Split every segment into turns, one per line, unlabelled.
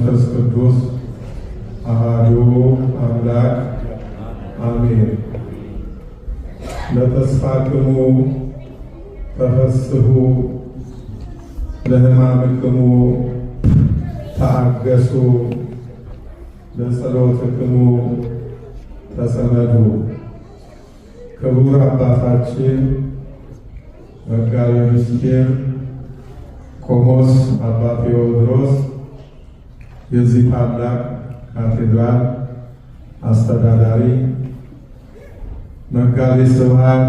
ወመንፈስ ቅዱስ አሐዱ አምላክ አሜን። ለተስፋክሙ ተፈስሑ ለሕማምክሙ ተአገሱ ለጸሎትክሙ ተጸመዱ። ክቡር አባታችን መጋቤ ምስጢር ቆሞስ አባ ቴዎድሮስ የዚህ ታላቅ ካቴድራል አስተዳዳሪ፣ መጋቤ ስብሐት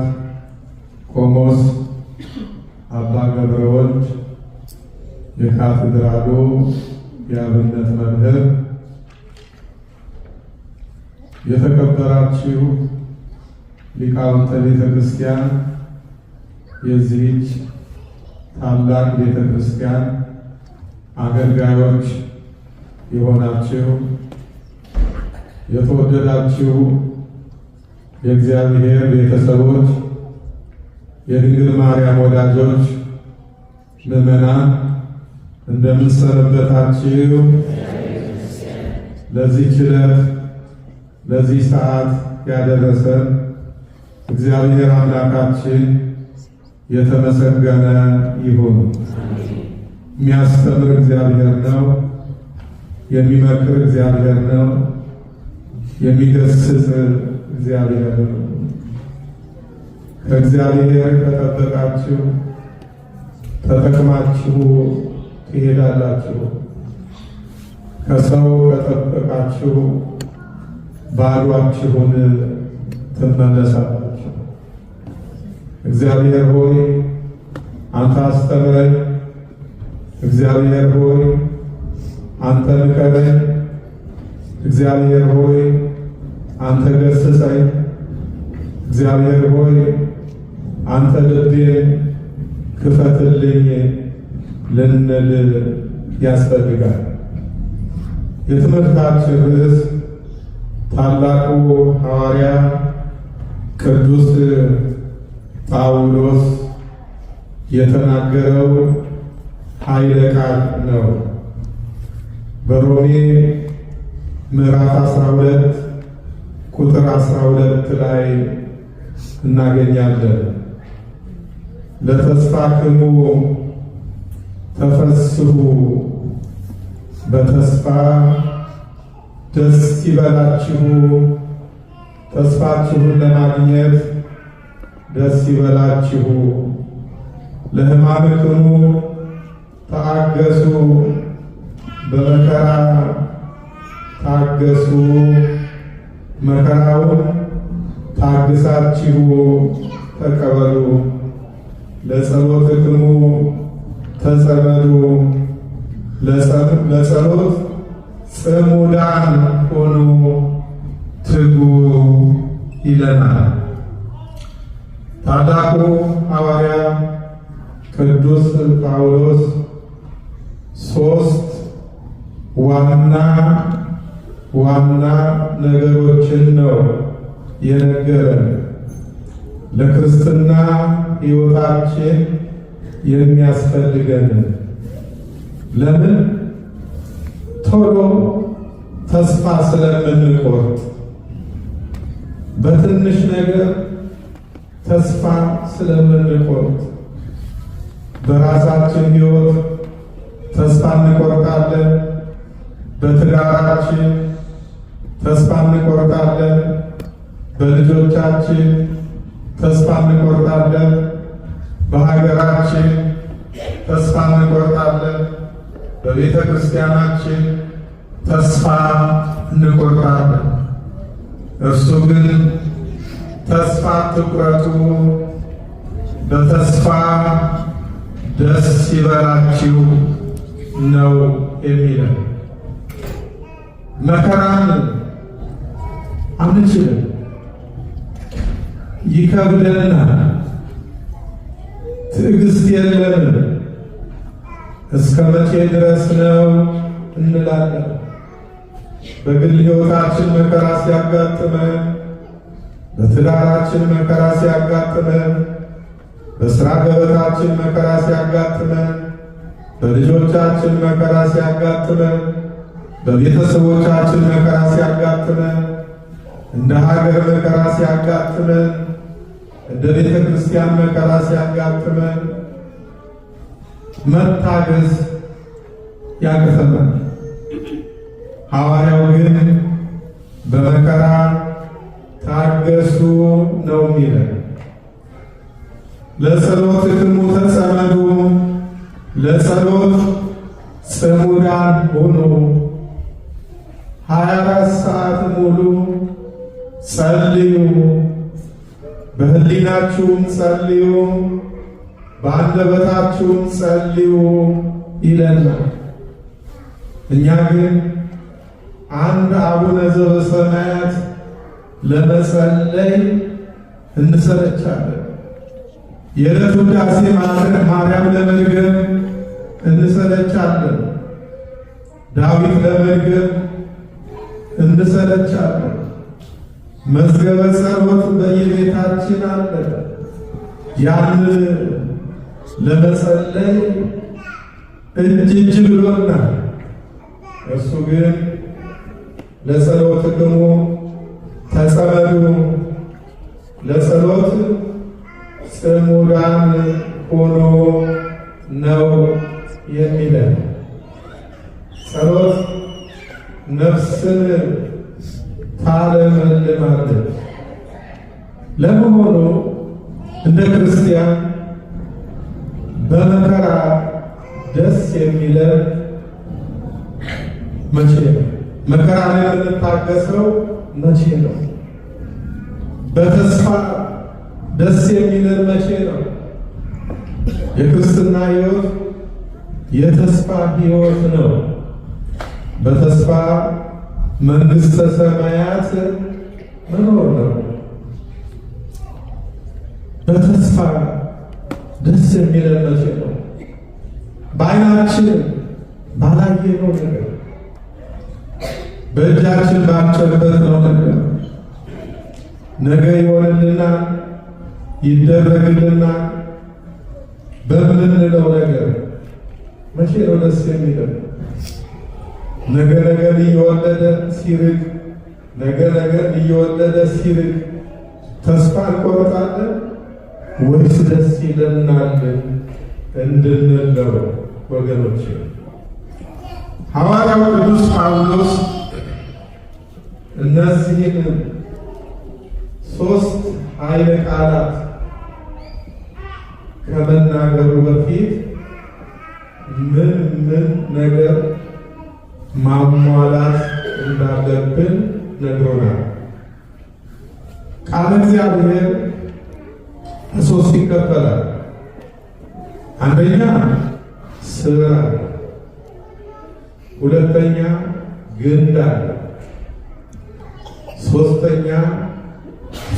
ቆሞስ አባ ገብረ ወልድ የካቴድራሉ የአብነት መምህር፣ የተከበራችሁ ሊቃውንተ ቤተ ክርስቲያን፣ የዚህች ታላቅ ቤተ ክርስቲያን አገልጋዮች የሆናችሁ፣ የተወደዳችሁ የእግዚአብሔር ቤተሰቦች፣ የድንግል ማርያም ወዳጆች ምዕመናን፣ እንደምን ሰነበታችሁ? ለዚህ ዕለት ለዚህ ሰዓት ያደረሰን እግዚአብሔር አምላካችን የተመሰገነ ይሁን። የሚያስተምር እግዚአብሔር ነው። የሚመክር እግዚአብሔር ነው። የሚገስጽ እግዚአብሔር ነው። ከእግዚአብሔር ከጠበቃችሁ ተጠቅማችሁ ትሄዳላችሁ። ከሰው ከጠበቃችሁ ባዷችሁን ትመለሳላችሁ። እግዚአብሔር ሆይ አንተ አስተምረኝ፣ እግዚአብሔር ሆይ አንተ ምከረኝ፣ እግዚአብሔር ሆይ አንተ ገስጸኝ፣ እግዚአብሔር ሆይ አንተ ልቤን ክፈትልኝ ልንል ያስፈልጋል። የትምህርታችን ርዕስ ታላቁ ሐዋርያ ቅዱስ ጳውሎስ የተናገረው ኃይለ ቃል ነው። በሮሜ ምዕራፍ 12 ቁጥር 12 ላይ እናገኛለን። ለተስፋክሙ ተፈስሑ፣ በተስፋ ደስ ይበላችሁ፣ ተስፋችሁን ለማግኘት ደስ ይበላችሁ። ለሕማምክሙ ተአገሱ፣ በመከራ ታገሱ፣ መከራውን ታግሳችሁ ተቀበሉ። ለጸሎትክሙ ተጸመዱ፣ ለጸሎት ጽሙዳን ሁኑ፣ ትጉ ይለናል። ታላቁ ሐዋርያ ቅዱስ ጳውሎስ ሶስት ዋና ዋና ነገሮችን ነው የነገረን። ለክርስትና ሕይወታችን የሚያስፈልገን ለምን ቶሎ ተስፋ ስለምንቆርጥ፣ በትንሽ ነገር ተስፋ ስለምንቆርጥ፣ በራሳችን ሕይወት ተስፋ እንቆርጣለን። በትዳራችን ተስፋ እንቆርጣለን። በልጆቻችን ተስፋ እንቆርጣለን። በሀገራችን ተስፋ እንቆርጣለን። በቤተ ክርስቲያናችን ተስፋ እንቆርጣለን። እርሱ ግን ተስፋ ትቁረጡ፣ በተስፋ ደስ ይበላችሁ ነው የሚለው። መከራን አንችልም፣ ይከብደናል፣ ትዕግስት የለንም። እስከ መቼ ድረስ ነው እንላለን። በግል ሕይወታችን መከራ ሲያጋጥመን፣ በትዳራችን መከራ ሲያጋጥመን፣ በስራ ገበታችን መከራ ሲያጋጥመን፣ በልጆቻችን መከራ ሲያጋጥመን፣ በቤተሰቦቻችን መከራ ሲያጋጥመን፣ እንደ ሀገር መከራ ሲያጋጥመን፣ እንደ ቤተ ክርስቲያን መከራ ሲያጋጥመን መታገስ ያቅተናል። ሐዋርያው ግን በመከራ ታገሱ ነው የሚለን። ለጸሎትክሙ ተጸመዱ፣ ለጸሎት ጽሙዳን ሁኑ። 24 ሰዓት ሙሉ ጸልዩ፣ በሕሊናችሁም ጸልዩ፣ በአንደበታችሁም ጸልዩ ይለናል። እኛ ግን አንድ አቡነ ዘበሰማያት ለመጸለይ እንሰለቻለን። የዕለት ውዳሴ ማርያም ለመድገም እንሰለቻለን። ዳዊት ለመድገም እንሰለቻለን። መዝገበ ጸሎት በየቤታችን አለ። ያንን ለመጸለይ እጅ እጅ ብሎናል። እሱ ግን ለጸሎትክሙ ተጸመዱ፣ ለጸሎት ጽሙዳን ሁኑ ነው የሚለን። ጸሎት ነፍስን ታለመልማለች። ለመሆኑ እንደ ክርስቲያን በመከራ ደስ የሚለን መቼ ነው? መከራን የምንታገሰው መቼ ነው? በተስፋ ደስ የሚለን መቼ ነው? የክርስትና ሕይወት የተስፋ ሕይወት ነው። በተስፋ መንግሥተ ሰማያት መኖር ነው። በተስፋ ደስ የሚለን መቼ ነው? በዓይናችን ባላየነው ነገር፣ በእጃችን ባልጨበጥነው ነገር ነገ ይሆንልናል፣ ይደረግልናል በምንለው ነገር መቼ ነው ደስ የሚለን? ነገ ነገን እየወለደ ሲርቅ፣ ነገ ነገን እየወለደ ሲርቅ ተስፋ እንቆርጣለን ወይስ ደስ ይለናል እንድንለው? ወገኖች፣ ሐዋርያው ቅዱስ ጳውሎስ እነዚህን ሶስት ኃይለ ቃላት ከመናገሩ በፊት ምን ምን ነገር ማሟላት እንዳለብን ነግሮናል። ቃለ እግዚአብሔር በሶስት ይከፈላል። አንደኛ ስር አለ፣ ሁለተኛ ግንድ አለ፣ ሶስተኛ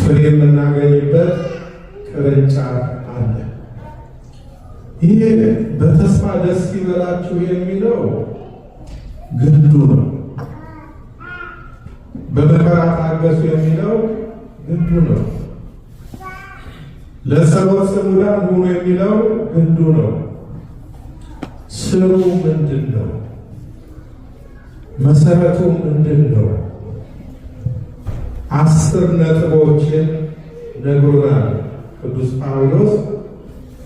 ፍሬ የምናገኝበት ቅርንጫፍ አለ። ይሄ በተስፋ ደስ ይበላችሁ የሚለው ግንዱ ነው። በመከራ ታገሱ የሚለው ግንዱ ነው። ለጸሎት ጽሙዳን ሁኑ የሚለው ግንዱ ነው። ስሩ ምንድን ነው? መሰረቱ ምንድን ነው? 10 ነጥቦችን ነግሮናል ቅዱስ ጳውሎስ።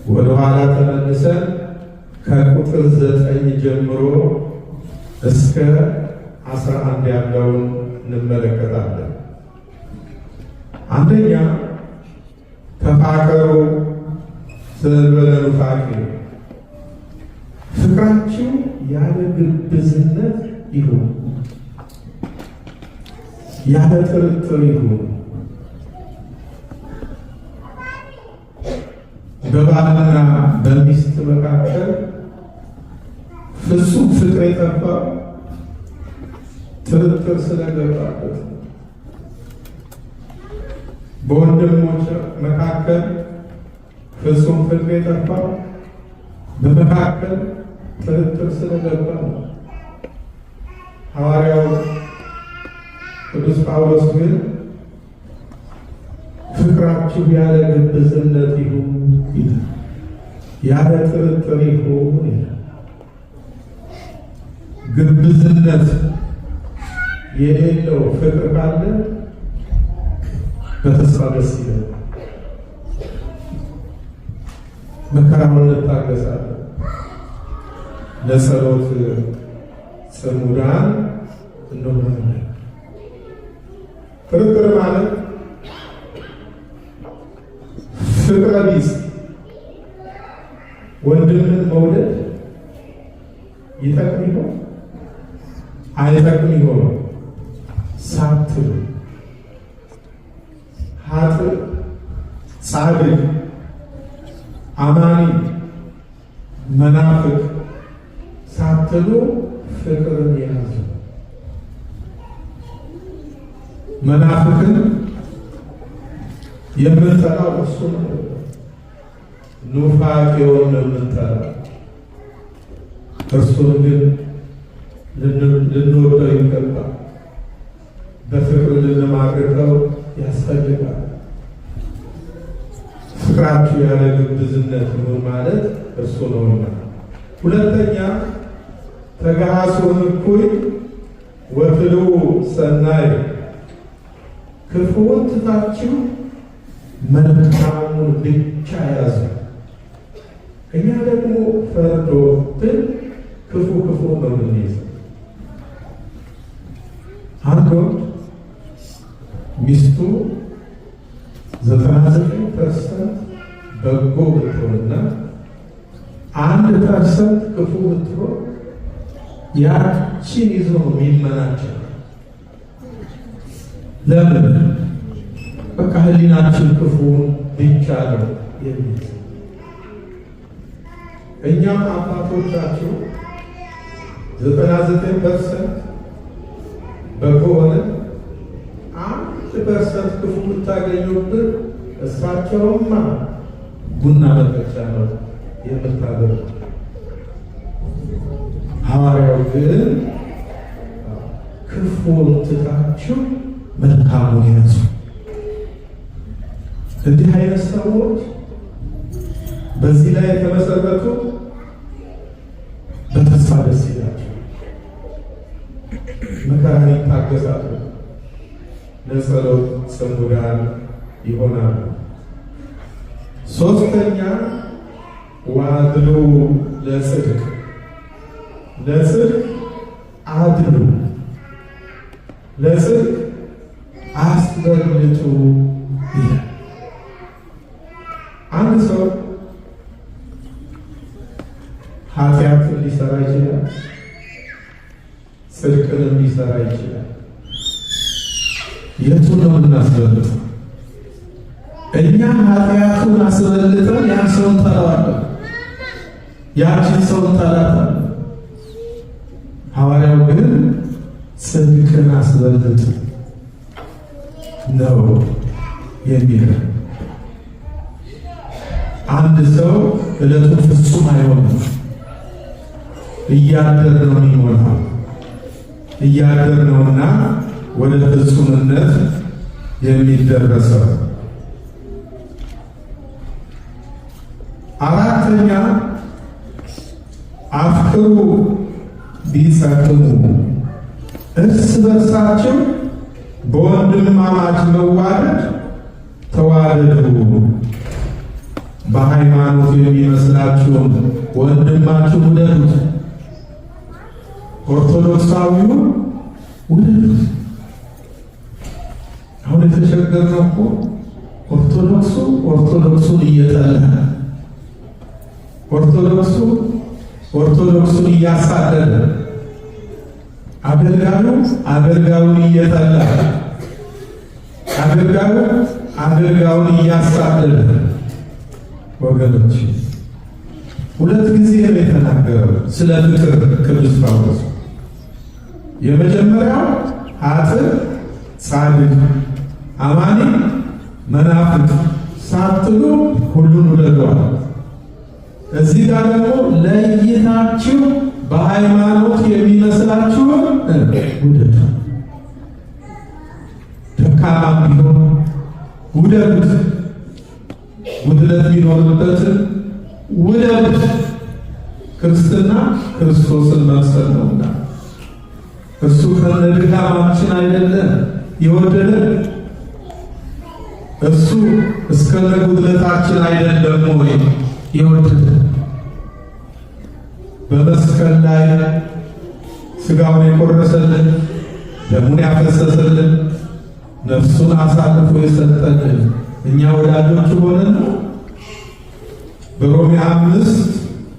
ወደኋላ ተመልሰን ከቁጥር 9 ጀምሮ እስከ 11 ያለውን እንመለከታለን። አንደኛ ተፋቀሩ ዘእንበለ ኑፋቄ፣ ፍቅራችሁ ያለ ግብዝነት ይሁን፣ ያለ ጥርጥር ይሁን። በባልና በሚስት መካከል ፍጹም ፍቅር የጠፋው ጥርጥር ስለገባበት፣ በወንድሞች መካከል ፍጹም ፍቅር የጠፋው በመካከል ጥርጥር ስለገባ ነው። ሐዋርያው ቅዱስ ጳውሎስ ግን ፍቅራችሁ ያለ ግብዝነት ይሁን ይላል፣ ያለ ጥርጥር ይሁን ይላል። ግብዝነት የሌለው ፍቅር ካለ በተስፋ ደስ ይላል። መከራውን እንታገሳለን። ለጸሎት ጽሙዳን እንሆናለን። ጥርጥር ማለት ፍቅረ ቢጽ ወንድምን መውደድ ይጠቅም ይሆን አይጠቅም ይሆን ሳትሉ ኃጥእ ጻድቅ አማኒ መናፍቅ ሳትሉ ፍቅርን ያዙ። መናፍቅን የምንጠላው እሱ ነው። ኑፋቄውን ነው የምንጠላው። እርሱን ግን ልንወደው ይገባል። በፍቅር ልንማርከው ያስፈልጋል። ፍቅራችሁ ያለ ግብዝነት ይሁን ማለት እርሱ ነውና። ሁለተኛ ተገሃሶ እኩይ ወትልዉ ሰናይ፣ ክፉውን ትታችሁ መልካሙን ብቻ ያዙ። እኛ ደግሞ ፈርዶብን ክፉ ክፉ ነው የምንይዘው። አንድ ወንድ ሚስቱ 99% በጎ ብትሆንና 1% ክፉ ብትሆን ያቺን ይዞ ነው የሚመናቸው። ለምን? በቃ ሕሊናችን ክፉን ብቻ ነው የሚይዝ። እኛም አባቶቻችሁ 99% በጎ ሆነ 1% ክፉ ብታገኙብን እሳቸውማ ቡና መጠጫ ነው የምታደርጉ። ሐዋርያው ግን ክፉን ትታችሁ መልካሙን ያዙ። እንዲህ አይነት ሰዎች በዚህ ላይ የተመሰረቱ በተስፋ ደስ ይላቸው፣ መከራን ይታገሳሉ፣ ለጸሎት ጽሙዳን ይሆናሉ። ሶስተኛ ዋድሉ ለጽድቅ፣ ለጽድቅ አድሉ፣ ለጽድቅ አስበልጡ ይላል። አንድ ሰው ኃጢአትን ሊሰራ ይችላል፣ ጽድቅንም ሊሰራ ይችላል። የቱን ነው የምናስበልጠው? እኛ ኃጢአቱን አስበልጠን ያን ሰው እንጠላዋለን፣ ያችን ሰው እንጠላታለን። ሐዋርያው ግን ጽድቅን አስበልጡ ነው የሚለው። አንድ ሰው ዕለቱ ፍጹም አይሆንም፣ እያደር ነው የሚሞላው። እያደር ነውና ወደ ፍጹምነት የሚደረሰው። አራተኛ አፍቅሩ ቢጸቅሙ፣ እርስ በርሳቸው በወንድማማች መዋደድ ተዋደዱ። በሃይማኖት የሚመስላችሁን ወንድማችሁ ውደዱት፣ ኦርቶዶክሳዊውን ውደዱት። አሁን የተቸገርነው እኮ ኦርቶዶክሱ ኦርቶዶክሱን እየጠላ፣ ኦርቶዶክሱ ኦርቶዶክሱን እያሳደደ፣ አገልጋዩ አገልጋዩን እየጠላ፣ አገልጋዩ አገልጋዩን እያሳደደ። ወገኖች፣ ሁለት ጊዜ ነው የተናገረው ስለ ፍቅር ቅዱስ ጳውሎስ። የመጀመሪያው ኃጥእ ጻድቅ፣ አማኒ መናፍቅ ሳትሉ ሁሉን ውደዷል። እዚህ ጋር ደግሞ ለይታችሁ በሃይማኖት የሚመስላችሁን ውደዱ። ደካማ ቢሆን ውደዱት፣ ጉድለት ቢኖርበት ውደዱት። ክርስትና ክርስቶስን መምሰል ነውና። እርሱ ከነድካማችን አይደለም የወደደን፣ እርሱ እስከነ ጉድለታችን አይደለም ወይ የወደደን? በመስቀል ላይ ስጋውን የቆረሰልን፣ ደሙን ያፈሰሰልን፣ ነፍሱን አሳልፎ የሰጠልን እኛ ወዳጆቹ ሆነን ነው። በሮሜ 5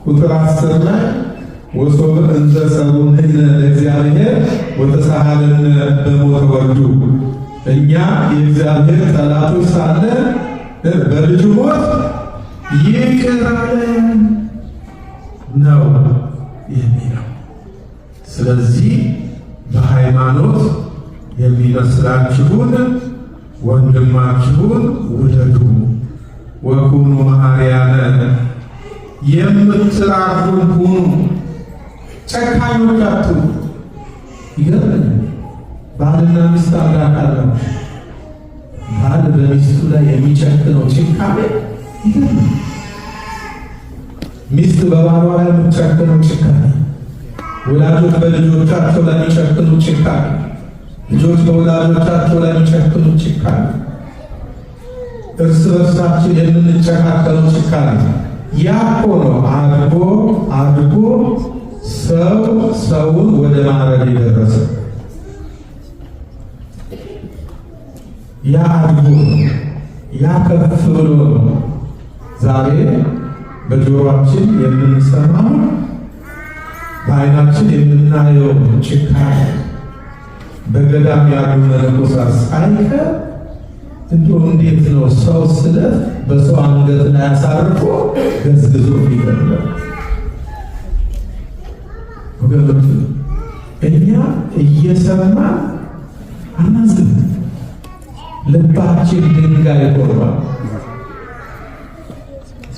ቁጥር 10 ላይ ወሶበ እንዘ ጸሩ ንሕነ ለእግዚአብሔር ወተሳሃለነ በሞተ ወልዱ፣ እኛ የእግዚአብሔር ጠላቶች ሳለን በልጁ ሞት ይቅር አለን ነው የሚለው። ስለዚህ በሃይማኖት የሚመስላችሁን ወንድማችሁን ውደዱ። ወኩኑ መሐርያነ፣ የምትራሩ ሁኑ፣ ጨካኞች አትሁኑ። ይገርመኛል። ባልና ሚስት አንድ አካል ናቸው። ባል በሚስቱ ላይ የሚጨክነው ጭካኔ ይገርማል። ሚስት በባሏ ላይ የምትጨክነው ጭካኔ፣ ወላጆች በልጆቻቸው ላይ የሚጨክኑ ጭካኔ፣ ልጆች በወላጆቻቸው ላይ የሚጨክኑ ጭካኔ፣ እርስ በርሳችን የምንጨካከለው ጭካኔ፣ ያ እኮ ነው አድጎ አድጎ ሰው ሰውን ወደ ማረድ የደረሰ። ያ አድጎ ነው። ያ ከፍ ብሎ ነው ዛሬ በጆሮአችን የምንሰማው፣ በዓይናችን የምናየው ጭካኔ። በገዳም ያሉ መነኮሳት ሳይቀር እንዲሁ እንዴት ነው ሰው ስለት በሰው አንገት ላይ አሳርፎ ገዝግዞ ይገድላል? ወገኖች፣ እኛ እየሰማን አናዝንም። ልባችን ድንጋይ ሆኗል።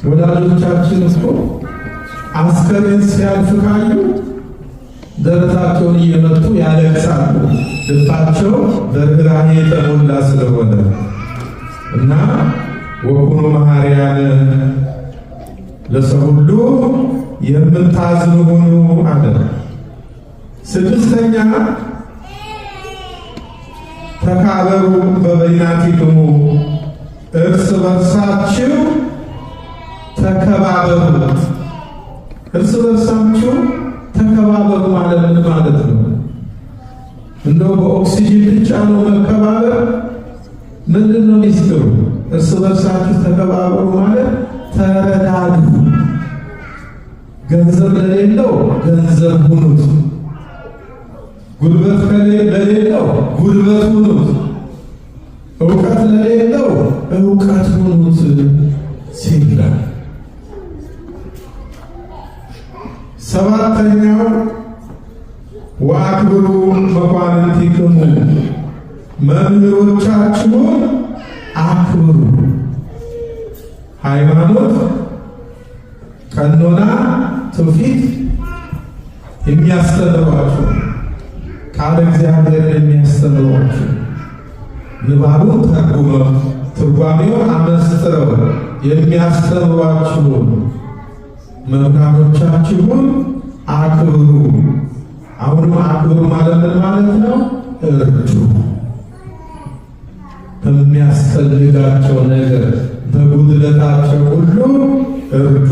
ወላጆቻችን እኮ አስከሬን ሲያልፍ ካዩ ደረታቸውን እየመቱ ያለቅሳሉ። ልባቸው በርኅራኄ የተሞላ ስለሆነ። እና ወኩኑ መሐርያነ፣ ለሰው ሁሉ የምታዝኑ ሁኑ አለ። ስድስተኛ፣ ተካበሩ በበይናቲክሙ፣ እርስ በርሳችሁ ተከባበሩ። እርስ በርሳችሁ ተከባበሩ ማለት ምን ማለት ነው? እንደው በኦክሲጂን ብቻ ነው መከባበር? ምንድን ነው ሚስጥሩ? እርስ በርሳችሁ ተከባበሩ ማለት ተረዳዱ። ገንዘብ ለሌለው ገንዘብ ሁኑት። ጉልበት ለሌለው ጉልበት ሁኑት። እውቀት ለሌለው እውቀት ሁኑት ሲል። ሰባተኛው፣ ወአክብሩ መኳንንቲክሙ፣ መምህሮቻችሁን አክብሩ። ሃይማኖት፣ ቀኖና፣ ትውፊት የሚያስተምሯችሁ፣ ቃለ እግዚአብሔር የሚያስተምሯችሁ፣ ንባቡን ተርጉመው ትርጓሜውን አመስጥረው የሚያስተምሯችሁን መምህራኖቻችሁን አክብሩ። አሁንም አክብሩ ማለት ምን ማለት ነው? እርዱ። በሚያስፈልጋቸው ነገር፣ በጉድለታቸው ሁሉ እርዱ።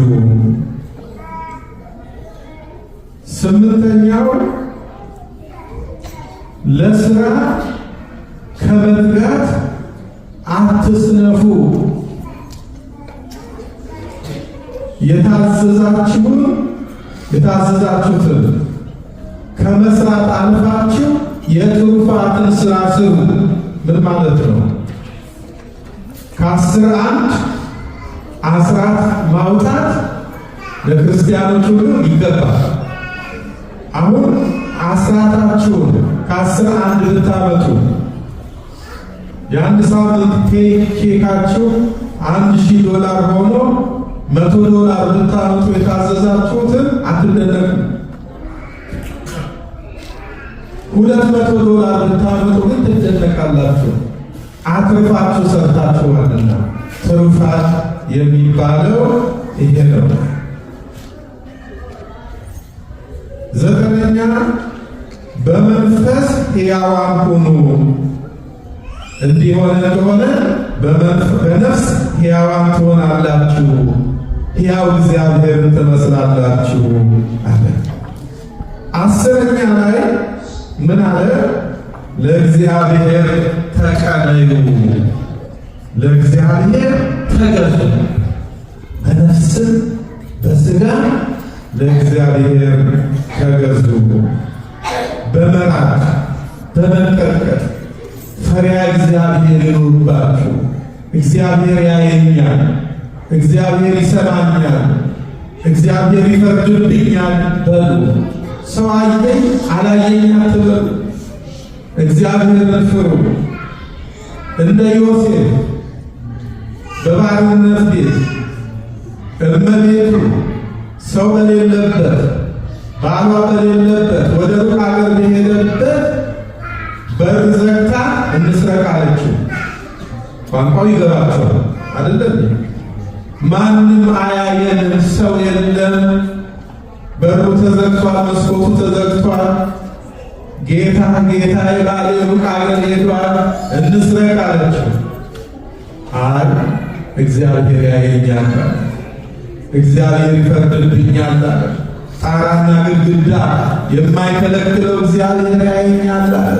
ስምንተኛው፣ ለስራ ከመትጋት አትስነፉ። የታዘዛችሁትን ከመስራት አልፋችሁ የትሩፋትን ስራ ስሩ። ምን ማለት ነው? ከአስር አንድ አስራት ማውጣት ለክርስቲያኖች ሁሉ ይገባል። አሁን አስራታችሁን ከአስር አንድ ብታመጡ፣ የአንድ ሳምንት paycheck ኣችሁ 1000 ዶላር ሆኖ 100 ዶላር ብታመጡ የታዘዛችሁትን አትደነቁ። 200 ዶላር ብታመጡ ግን ትደነቃላችሁ። አትርፋችሁ ሰርታችኋልና። ትሩፋት የሚባለው ይሄ ነው። ዘጠነኛ፣ በመንፈስ ሕያዋን ሁኑ። እንዲሆነ እንደሆነ በነፍስ ሕያዋን ትሆናላችሁ፣ ሕያው እግዚአብሔርን ትመስላላችሁ አለ። 10ኛ ላይ ምን አለ? ለእግዚአብሔር ተቀነዩ፣ ለእግዚአብሔር ተገዙ። በነፍስም በስጋ ለእግዚአብሔር ተገዙ። በመራድ በመንቀጥቀጥ ፈሪሃ እግዚአብሔር ይኑርባችሁ። እግዚአብሔር ያየኛል፣ እግዚአብሔር ይሰማኛል፣ እግዚአብሔር ይፈርድብኛል በሉ። ሰው አየኝ አላየኝ አትበሉ። እግዚአብሔርን ፍሩ። እንደ ዮሴፍ በባርነት ቤት እመቤቱ ሰው በሌለበት ባሏ በሌለበት ወደ ሩቅ አገር በሄደበት በር ዘግታ እንስረቅ አለችው። ቋንቋው ይገባቸዋል አይደለም? ማንም አያየንም፣ ሰው የለም፣ በሩ ተዘግቷል፣ መስኮቱ ተዘግቷል። ጌታ ጌታ ባሌ ሩቅ አገር ሄዷል፣ እንስረቅ አለችው። አይ እግዚአብሔር ያየኛል፣ እግዚአብሔር ይፈርድብኛል አለ። ጣራና ግድግዳ የማይከለክለው እግዚአብሔር ያየኛል አለ።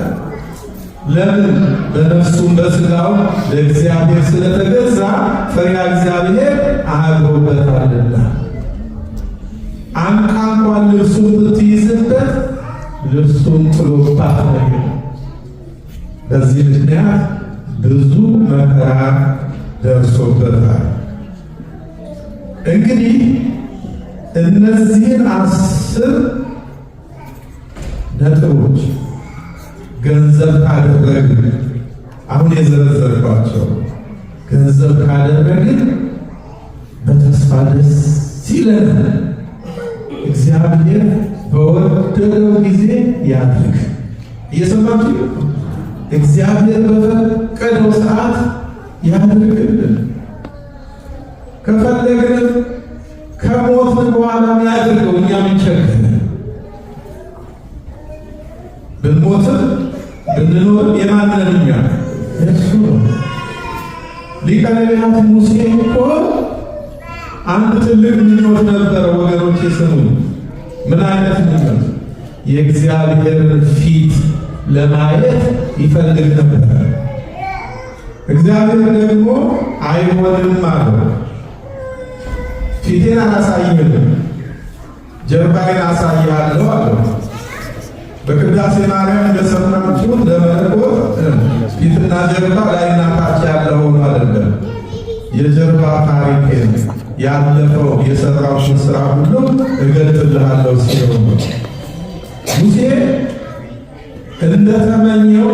ለምን? በነፍሱም በስጋው ለእግዚአብሔር ስለተገዛ ፈሪሃ እግዚአብሔር አድሮበታልና። አንቃ እንኳን ልብሱን ብትይዝበት ልብሱን ጥሎባት ነው። በዚህ ምክንያት ብዙ መከራ ደርሶበታል። እንግዲህ እነዚህን 10 ነጥቦች ገንዘብ ካደረግን፣ አሁን የዘረዘርኳቸው ገንዘብ ካደረግን በተስፋ ደስ ይለናል። እግዚአብሔር በወደደው ጊዜ ያድርግ። እየሰማችሁ፣ እግዚአብሔር በፈቀደው ሰዓት ያድርግልን። ከፈለግንም ከሞትን በኋላም ያድርገው። እኛ ምን ቸገረን? ብንሞትም ብንኖርም የማን ነን እኛ? የእሱ ነው። ሊቀ ነቢያት ሙሴ እኮ አንድ ትልቅ ምኞት ነበረ። ወገኖች ስሙ። ምን አይነት ምኞት? የእግዚአብሔርን ፊት ለማየት ይፈልግ ነበር። እግዚአብሔር ደግሞ አይሆንም አለው። ፊቴን አላሳይህም፣ ጀርባዬን አሳይሃለሁ አለው። በቅዳሴ ማርያም እንደሰማችሁት ለመለኮት ፊትና ጀርባ ላይና ታች ያለ ሆኖ አይደለም። የጀርባ ታሪኬን ያለፈው የሰራውን ስራ ሁሉ እገልጥልሃለሁ ሲለው ነው። ሙሴ እንደተመኘው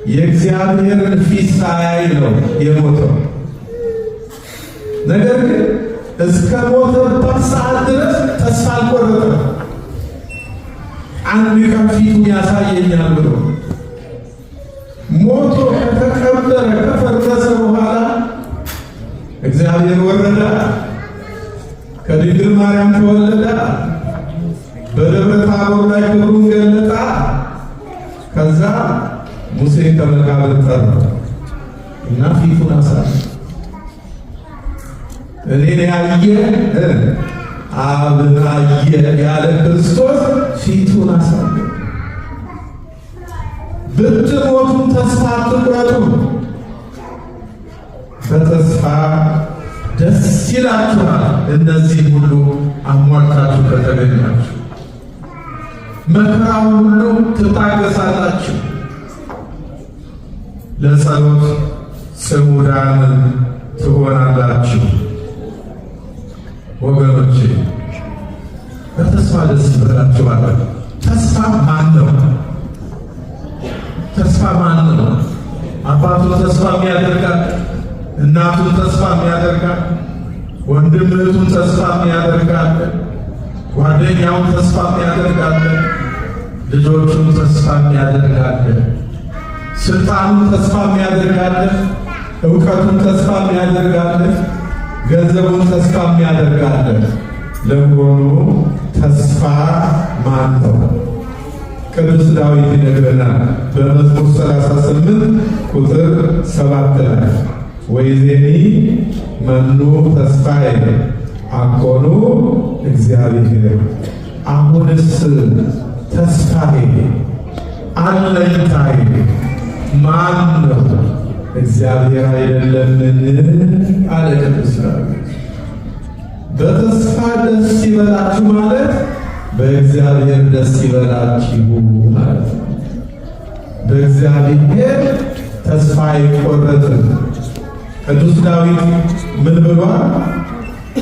የእግዚአብሔርን ፊት ሳያይ ነው የሞተው። ነገር ግን እስከ ሞተበት ሰዓት ድረስ ተስፋ አልቆረጠም። አንድ ቀን ፊቱን ያሳየኛል ብሎ ሞቶ ከተቀበረ ከፈረሰ በኋላ እግዚአብሔር ወረደ፣ ከድንግል ማርያም ተወለደ፣ በደብረ ታቦር ላይ ክብሩን ገለጠ። ከዛ ሙሴን ከመቃብር ጠራ እና ፊቱን አሳየ። እኔን ያየ አብን አየ ያለ ክርስቶስ ፊቱን አሳየ። ብትሞቱም ተስፋ አትቁረጡ፣ በተስፋ ደስ ይላችኋል። እነዚህ ሁሉ አሟልታችሁ ከተገኛችሁ መከራውን ሁሉ ትታገሳላችሁ። ለጸሎት ጽሙዳን ትሆናላችሁ። ወገኖቼ በተስፋ ደስ ይበላችኋል። ተስፋ ማን ነው? ተስፋ ማን ነው? አባቱን ተስፋ የሚያደርጋል፣ እናቱን ተስፋ የሚያደርጋል፣ ወንድም እህቱን ተስፋ የሚያደርጋል፣ ጓደኛውን ተስፋ የሚያደርጋል፣ ልጆቹን ተስፋ የሚያደርጋል፣ ስልጣኑን ተስፋ የሚያደርጋል፣ እውቀቱን ተስፋ የሚያደርጋል፣ ገንዘቡን ተስፋ የሚያደርጋል። ለመሆኑ ተስፋ ማን ነው? ቅዱስ ዳዊት ይነግረናል በመዝሙር 38 ቁጥር 7 ላይ ወይዜኒ መኑ ተስፋዬ አኮኑ እግዚአብሔር፣ አሁንስ ተስፋዬ አለኝታዬ ማን ነው? እግዚአብሔር አይደለምን? አለ ቅዱስ ዳዊት። በተስፋ ደስ ይበላችሁ ማለት በእግዚአብሔር ደስ ይበላችሁ ማለት ነው። በእግዚአብሔር ተስፋ አይቆረጥም። ቅዱስ ዳዊት ምን ብሏል?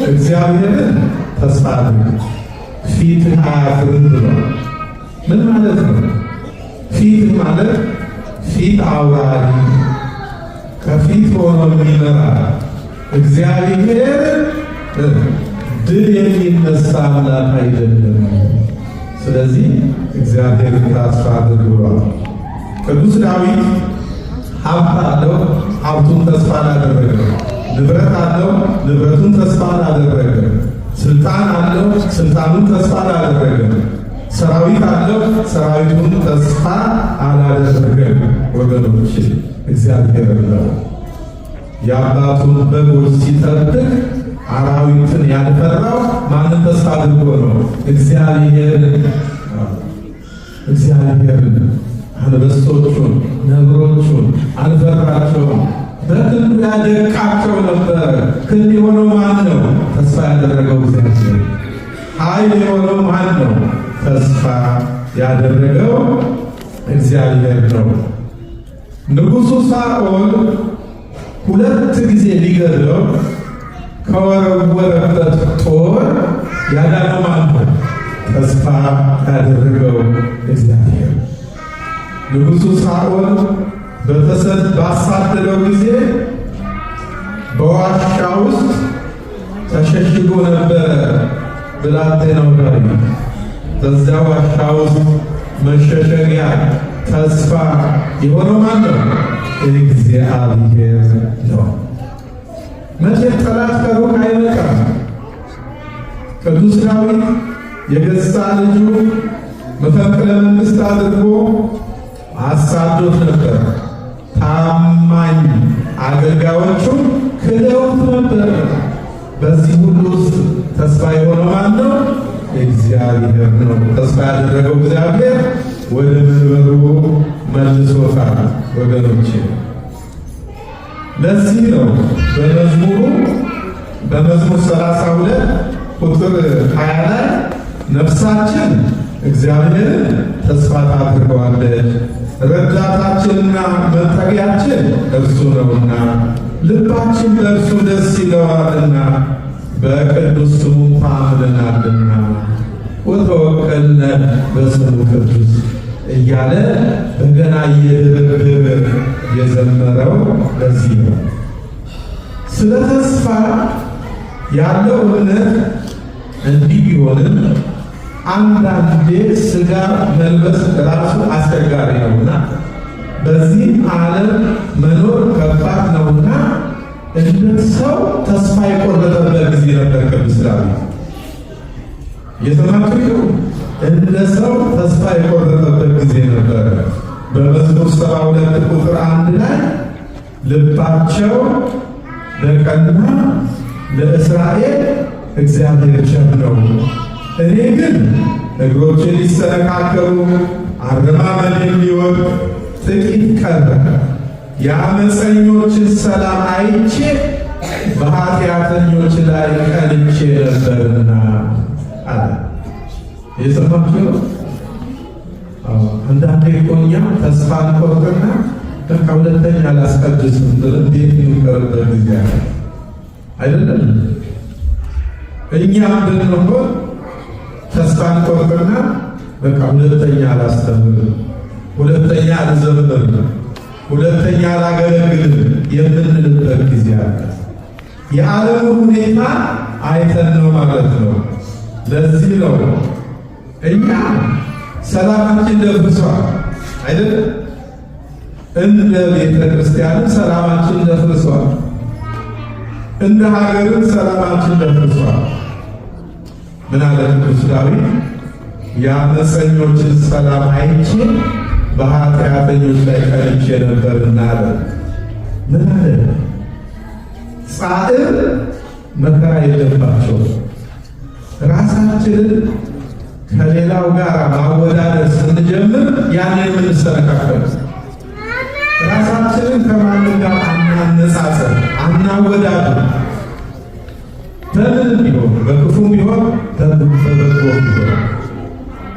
እግዚአብሔርን ተስፋ አድርግ ፊትህ አያፍርም ብሏል። ምን ማለት ነው? ፊት ማለት ፊት አውራሪ፣ ከፊት ሆኖ የሚመራ እግዚአብሔር ድል የሚነሳ አምላክ አይደለም። ስለዚህ እግዚአብሔርን ተስፋ አድርግ ብሏል። ቅዱስ ዳዊት ሀብት አለው፣ ሀብቱን ተስፋ አላደረገም። ንብረት አለው፣ ንብረቱን ተስፋ አላደረገም። ስልጣን አለው፣ ስልጣኑን ተስፋ አላደረገም። ሰራዊት አለው፣ ሰራዊቱን ተስፋ አላደረገም። ወገኖች እግዚአብሔር ነው። የአባቱን በጎች ሲጠብቅ አራዊትን ያልፈራው ማንን ተስፋ አድርጎ ነው? እግዚአብሔር። እግዚአብሔርን። አንበሶቹን ነብሮቹን አልፈራቸውም። በክንዱ ያደቃቸው ነበር። ክንድ የሆነው ማን ነው? ተስፋ ያደረገው እግዚአብሔር። ኃይል የሆነው ማን ነው? ተስፋ ያደረገው እግዚአብሔር ነው። ንጉሡ ሳኦል ሁለት ጊዜ ሊገድለው ከወረወረበት ጦር ያዳነው ማን ነው? ተስፋ ያደረገው እግዚአብሔር። ንጉሡ ሳኦል ባሳደደው ጊዜ በዋሻ ውስጥ ተሸሽጎ ነበረ ብላቴናው ዳዊት። በዚያ ዋሻ ውስጥ መሸሸጊያ ተስፋ የሆነው ማን ነው? እግዚአብሔር ነው። መቼም ጠላት ከሩቅ አይመጣም። ቅዱስ ዳዊት የገዛ ልጁ መፈንቅለ መንግሥት አድርጎ አሳዶት ነበር። ታማኝ አገልጋዮቹ ክደውት ነበር። በዚህ ሁሉ ውስጥ ተስፋ የሆነው ማን ነው? እግዚአብሔር ነው። ተስፋ ያደረገው እግዚአብሔር ወደ መንበሩ መልሶታል። ወገኖቼ ለዚህ ነው በመዝሙሩ በመዝሙር 32 ቁጥር 20 ላይ ነፍሳችን እግዚአብሔርን ተስፋ ታድርገዋለች፣ ረዳታችንና መጠጊያችን እርሱ ነውና፣ ልባችን በእርሱ ደስ ይለዋልና፣ በቅዱስ ስሙ ታምነናልና፣ ወተወከልነ በስሙ ቅዱስ እያለ በገና እየደረደረ የዘመረው ለዚህ ነው። ስለ ተስፋ ያለው እምነት እንዲህ ቢሆንም አንዳንዴ ስጋ መልበስ ራሱ አስቸጋሪ ነውና በዚህ ዓለም መኖር ከባድ ነውና እንደ ሰው ተስፋ የቆረጠበት ጊዜ ነበር። ቅዱስ ዳዊት የሰማችሁ እንደ ሰው ተስፋ የቆረጠበት ጊዜ ነበር። በመዝሙር 72 ቁጥር 1 ላይ ልባቸው ለቀና ለእስራኤል እግዚአብሔር ቸር ነው፣ እኔ ግን እግሮቼ ሊሰነካከሉ አረማመዴም ሊወድቅ ጥቂት ቀረ። የአመፀኞችን ሰላም አይቼ በኃጢአተኞች ላይ ቀንቼ ነበርና አለ። የሰማችሁ ነው። አንዳንዴ እኮ እኛ ተስፋ እንቆርጥና በቃ ሁለተኛ አላስቀድስም ብለን ቤት የምንቀርበት ጊዜ አለ። አይደለም? እኛም ብንሆን ተስፋ እንቆርጥና በቃ ሁለተኛ አላስተምርም፣ ሁለተኛ አልዘምርም፣ ሁለተኛ አላገለግልም የምንልበት ጊዜ አለ። የዓለሙ ሁኔታ አይተን ነው ማለት ነው። ለዚህ ነው እኛ ሰላማችን ደፍርሷል አይደል? እንደ ቤተ ክርስቲያንም ሰላማችን ደፍርሷል፣ እንደ ሀገርም ሰላማችን ደፍርሷል። ምን አለ ቅዱስ ዳዊት? የአመፀኞችን ሰላም አይቼ በኃጢአተኞች ላይ ቀንቼ ነበርና አለ። ምን አለ? ጻዕር መከራ የለባቸው። ራሳችንን ከሌላው ጋር ማወዳደር ስንጀምር ያንን የምንሰነካከል፣ ራሳችንን ከማንም ጋር አናነጻጽር፣ አናወዳድር። በምንም ቢሆን፣ በክፉም ቢሆን በበጎም ቢሆን፣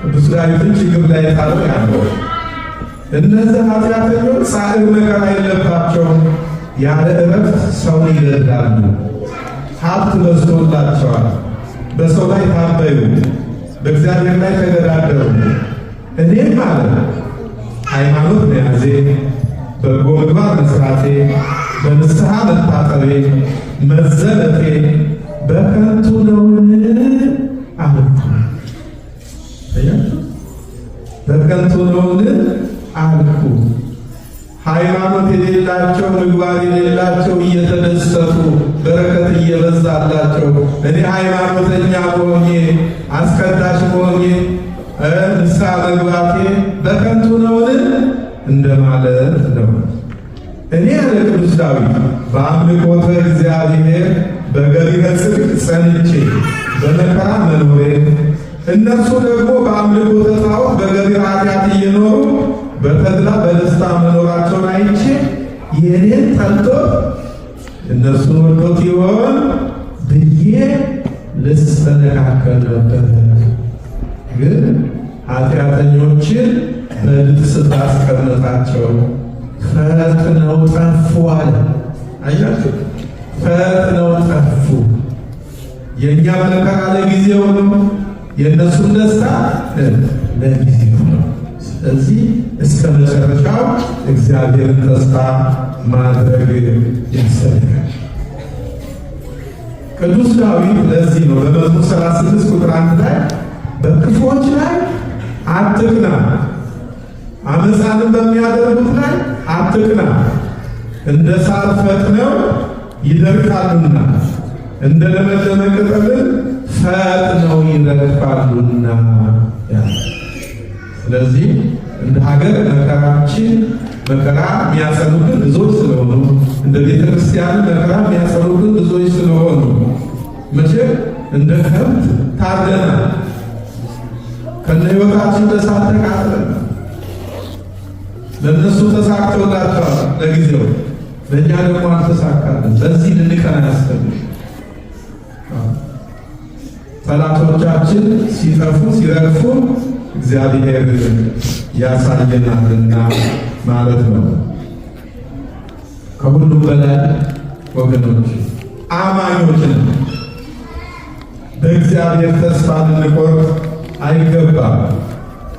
ቅዱስ ዳዊትን ችግር ላይ የጣለው ያለው እነዚህ ኃጢአተኞች ጻዕር መከራ የለባቸውም፣ ያለ እረፍት ሰውን ይገድላሉ። ሀብት በዝቶላቸዋል፣ በሰው ላይ ታበዩ፣ በእግዚአብሔር ላይ ተገዳደሩ። እኔም አለ ሃይማኖት መያዜ፣ በጎ ምግባር መስራቴ፣ በንስሐ መታጠቤ፣ መዘለፌ በከንቱ ነውን አልኩ። በከንቱ ነውን አልኩ። ሃይማኖት የሌላቸው፣ ምግባር የሌላቸው እየተደሰቱ በረከት እየበዛላቸው፣ እኔ ሃይማኖተኛ መሆኜ፣ አስቀዳሽ መሆኜ፣ ንስሐ መግባቴ በከንቱ ነውን እንደማለት ነው። እኔ ያለ ቅዱስ ዳዊት በአምልኮተ እግዚአብሔር በገቢረ ጽድቅ ጸንቼ በመከራ መኖሬ፣ እነርሱ ደግሞ በአምልኮተ ጣዖት በገቢረ ኃጢአት እየኖሩ በተድላ በደስታ መኖራቸውን አይቼ የኔን ጠልቶ እነርሱን ወዶት ይሆን ብዬ ልሰነካከል ነበር። ግን ኃጢአተኞችን በድጥ ስፍራ አስቀመጣቸው፣ ፈጥነው ጠፉ አለ። አያችሁ፣ ፈጥነው ጠፉ። የእኛ መከራ ለጊዜው ነው፣ የእነሱም ደስታ ለጊዜው ነው። ስለዚህ እስከ መጨረሻው እግዚአብሔርን ተስፋ ማድረግ ያስፈልጋል። ቅዱስ ዳዊት ለዚህ ነው በመዝሙር 36 ቁጥር 1 ላይ በክፉዎች ላይ አትቅና፣ አመፃንም በሚያደርጉት ላይ አትቅና፣ እንደ ሳር ፈጥነው ይደርቃሉና እንደ ለመለመ ቅጠልን ፈጥነው ይረግፋሉና። ስለዚህ እንደ ሀገር መከራችን መከራ የሚያጸኑብን ብዙዎች ስለሆኑ፣ እንደ ቤተ ክርስቲያን መከራ የሚያጸኑብን ብዙዎች ስለሆኑ፣ መቼም እንደ ከብት ታርደናል። ከነ ሕይወታችን በእሳት ተቃጥለናል። ለእነሱ ተሳክቶላቸዋል ለጊዜው፣ ለእኛ ደግሞ አልተሳካልን። በዚህ ልንቀና ያስፈልግ። ጠላቶቻችን ሲጠፉ ሲረግፉ እግዚአብሔር ያሳየናልና ማለት ነው። ከሁሉም በላይ ወገኖች አማኞች ነን። በእግዚአብሔር ተስፋ ልንቆርጥ አይገባም።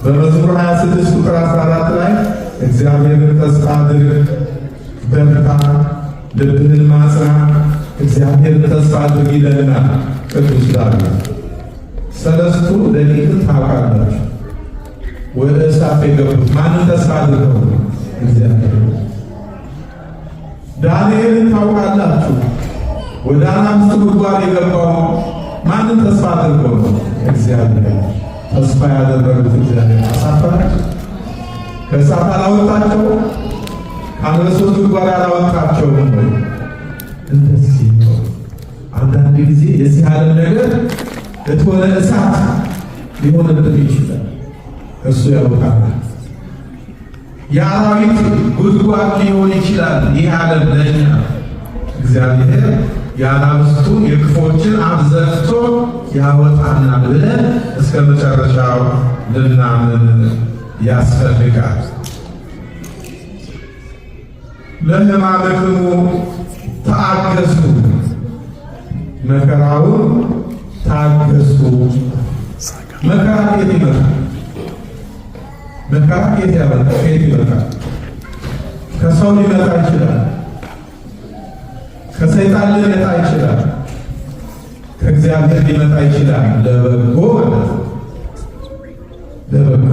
በመዝሙር 26 ቁጥር 14 ላይ እግዚአብሔርን ተስፋ አድርግ፣ በርታ፣ ልብህን ማጽና፣ እግዚአብሔርን ተስፋ አድርግ ይለናል ቅዱስ ዳዊት። ሰለስቱ ደቂቅን ታውቃላችሁ። ወደ እሳት የገቡት ማንን ተስፋ አድርገው? እግዚአብሔር። ዳንኤልን ታውቃላችሁ። ወደ አናብስት ጉድጓድ የገባው ማንን ተስፋ አድርገው ነው? እግዚአብሔር። ተስፋ ያደረጉት እግዚአብሔር አሳፈራቸው። ከእሳት አላወጣቸው፣ ከአንበሶች ጉድጓድ አላወጣቸውም ወይ? እንደዚህ ነው። አንዳንድ ጊዜ የዚህ ዓለም ነገር እቶነ እሳት ሊሆንብን ይችላል። እሱ ያውቃል። የአራዊት ጉድጓድ ሊሆን ይችላል ይህ ዓለም ለእኛ። እግዚአብሔር የአናብስቱን የክፎችን አፍ ዘግቶ ያወጣናል ብለን እስከ መጨረሻው ልናምን ያስፈልጋል። ለሕማምክሙ ታገሱ፣ መከራውን ታገሱ። መከራ ከየት ይመጣል? መከራ ከየት ያመጣል? ከየት ይመጣል? ከሰው ሊመጣ ይችላል። ከሰይጣን ሊመጣ ይችላል። ከእግዚአብሔር ሊመጣ ይችላል። ለበጎ ማለት ነው። ለበጎ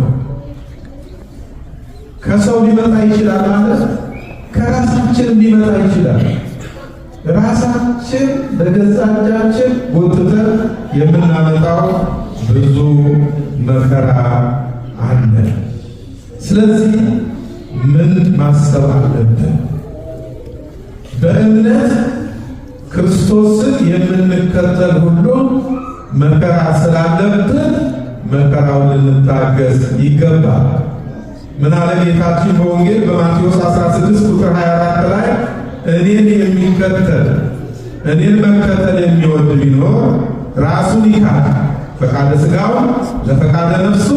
ከሰው ሊመጣ ይችላል ማለት ከራሳችን ሊመጣ ይችላል። ራሳችን በገዛ እጃችን ጎትተን የምናመጣው ብዙ መከራ አለ። ስለዚህ ምን ማሰብ አለብን? በእምነት ክርስቶስን የምንከተል ሁሉ መከራ ስላለብን መከራውን ልንታገስ ይገባል። ምን አለ ጌታችን በወንጌል በማቴዎስ 16 ቁጥር 24 ላይ? እኔን የሚከተል፣ እኔን መከተል የሚወድ ቢኖር ራሱን ይካድ፣ ፈቃደ ሥጋውን ለፈቃደ ነፍሱ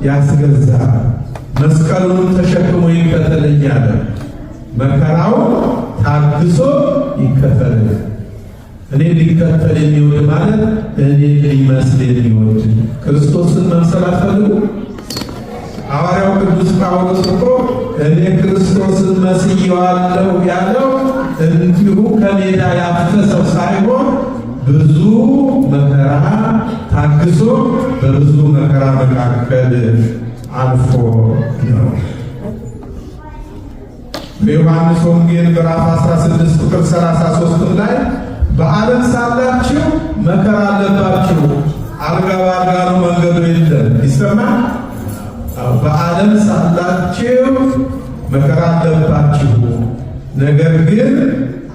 ያስገዛ፣ መስቀሉን ተሸክሞ ይከተለኝ አለ። መከራው ታግሶ ይከተለኝ። እኔ ሊከተል የሚወድ ማለት እኔ ሊመስል የሚወድ። ክርስቶስን መምሰል አትፈልጉ? ሐዋርያው ቅዱስ ጳውሎስ እኮ እኔ ክርስቶስን መስየዋለሁ ያለው እንዲሁ ከሜዳ ያፈሰው ሳይሆን ብዙ መከራ ታግሶ በብዙ መከራ መካከል አልፎ ነው። በዮሐንስ ወንጌል ምዕራፍ 16 ቁጥር 33 ላይ በዓለም ሳላችሁ መከራ አለባችሁ፣ አልጋ በአልጋ ነው መንገዱ የለም። ይሰማል። በዓለም ሳላችሁ መከራ አለባችሁ፣ ነገር ግን